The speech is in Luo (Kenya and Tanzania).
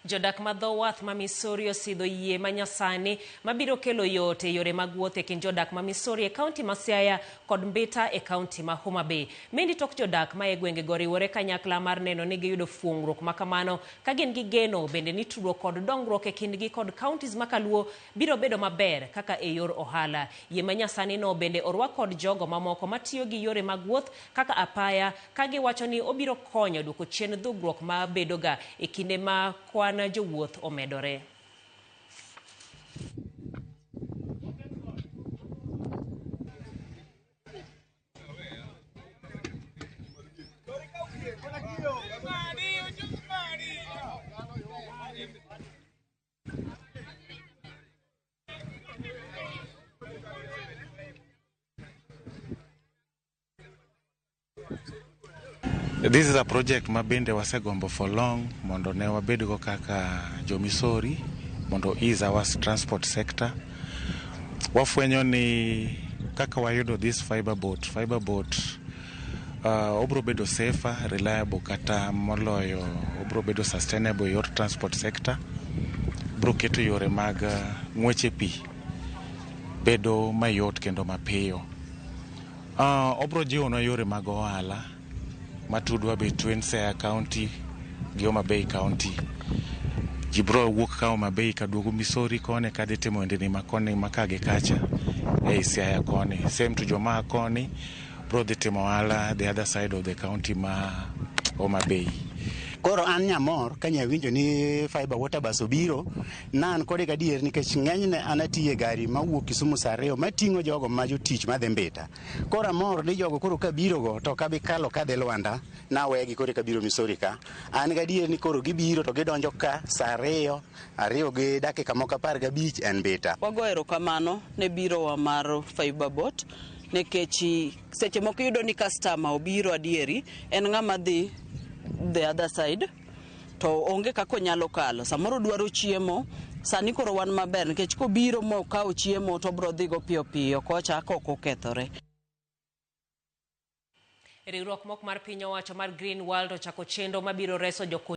Jodak ma dho wath ma Misori osidho yie ma nyasani mabiro kelo yot e yore mag wuoth e kind jodak ma Misori e kaunti ma Siaya kod Mbita e kaunti ma Homa Bay. Mendi tok jodak ma e gwengego riwore kanyakla mar neno ni giyudo fuong'ruok ma kamano ka gin gi geno bende ni tudruok kod dongruok e kindgi kod counties ma kaluo biro bedo maber kaka e yor ohala. Yie ma nyasani no bende orwak kod jogo mamoko matiyo gi yore mag wuoth kaka apaya ka giwacho ni obiro konyo duoko chien dhugruok ma bedoga e kinde ma kwan jowuoth omedore. This is a project ma bende wasegombo for long mondo ne wabedgo kaka jo Misori mondo ease our transport sector. Wafwenyo ni kaka wayudo this fiber boat, fiber boat obro bedo safer, reliable kata moloyo obro bedo sustainable e yor transport sector. Bro keto yore mag ng'weche pi bedo mayot kendo mapiyo. Obro jiwonwa yore mag ohala matudwa between Siaya County gi Homa Bay County. Ji bro wuok ka Homa Bay kaduogo Misori koni kadhi timo ohendni ma koni ma ka gi kacha ei Siaya koni. Same to joma a koni bro dhi timo ohala the other side of the county ma Homa Bay. Koro an nyamor ka nyawinjo ni fiber water bus obiro, na an kode gadier nikech ng'enyne an atiyo e gari mawuok Kisumu saa 2 mating'o jogo ma jotich madhi Mbita. Koro amor ni jogo koro kabiro go to kabi kalo kadhi Lwanda, nawegi koro eka biro Misori ka. An gadier ni koro gibiro to gidonjo ka saa 2, 2 gi dakika moko 15 en Mbita. Wago erokamano ne birowa mar fiber boat nikech seche moko iyudo ni customer obiro adieri en ng'ama dhi the other side to onge kaka onyalo kalo samoro dwaro chiemo sani koro wan maber nikech kobiro mokawo chiemo to obro dhigo piyo piyo kocha ka ok okethore. Riwruok mok mar piny owacho mar Green World ochako chenro mabiro reso jokuny